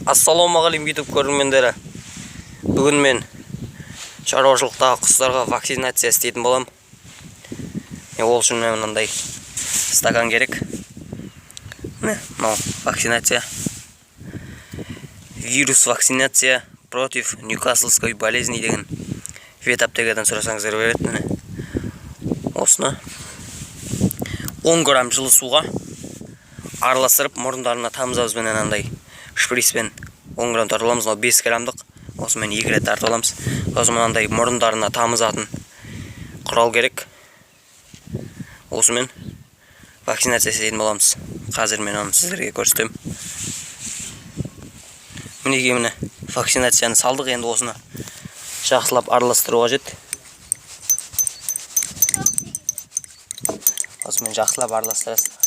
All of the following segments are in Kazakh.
Ассалаумағалейкум, YouTube көрермендері! Бүгін мен шаруашылықтағы құстарға вакцинация істейтін боламын. Ол үшін міне мынандай стакан керек. Міне, мынау вакцинация. Вирус вакцинация против ньюкаслской болезни деген, ветаптекадан сұрасаңыздар, береді. Міне, осыны 10 грамм жылы суға араластырып, мұрындарына тамызамыз. Міне, мынандай шприцпен 10 грамм тартып аламыз. Мынау 5 граммдық, осымен екі рет тартып аламыз. Сосын мынандай мұрындарына тамызатын құрал керек. Осымен вакцинация істейтін боламыз. Қазір мен оны сіздерге көрсетемін. Мінекей, міне, вакцинацияны салдық. Енді осыны жақсылап араластыру қажет. Осымен жақсылап араластырасыз.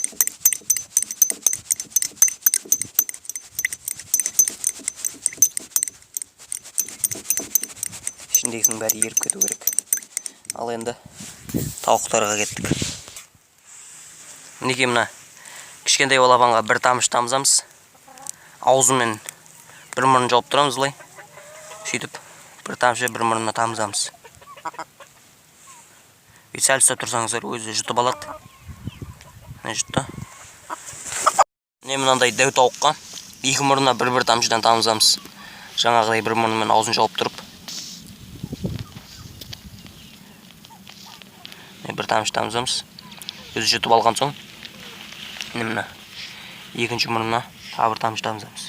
Ішіндегісінің бәрі еріп кету керек. Ал енді тауықтарға кеттік. Мінекей, мына кішкентай балапанға бір тамшы тамызамыз. Аузымен бір мұрнын жауып тұрамыз былай. Сөйтіп, бір тамшы бір мұрнына тамызамыз. Бүйтіп сәл ұстап тұрсаңыздар, өзі жұтып алады. Міне, жұтты. Міне, мынандай дәу тауыққа екі мұрнына бір бір тамшыдан тамызамыз. Жаңағыдай бір мұрнымен аузын жауып тұрып, міне, бір тамшы тамызамыз. Өзі жұтып алған соң, міне, мына екінші мұрнына тағы бір тамшы тамызамыз.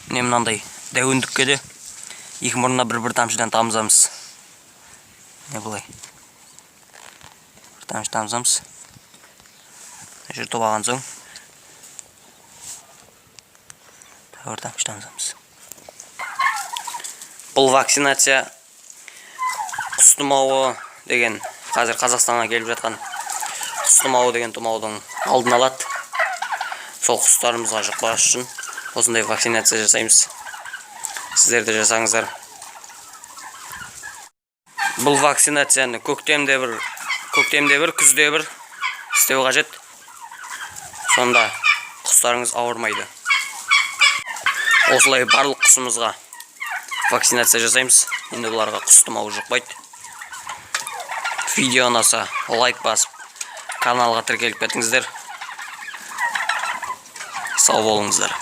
Міне, мынандай дәу үндікке де екі мұрнына бір бір тамшыдан тамызамыз. Міне, былай бір тамшы тамызамыз. Жұтып алған соң, тағы бір тамшы тамызамыз. Бұл вакцинация құс тұмауы деген, қазір Қазақстанға келіп жатқан құс тұмауы деген тұмаудың алдын алады. Сол құстарымызға жұқпас үшін осындай вакцинация жасаймыз. Сіздер де жасаңыздар. Бұл вакцинацияны көктемде бір, күзде бір істеу қажет. Сонда құстарыңыз ауырмайды. Осылай барлық құсымызға вакцинация жасаймыз. Енді бұларға құс тұмауы жұқпайды. Видео ұнаса, лайк басып, каналға тіркеліп кетіңіздер. Сау болыңыздар.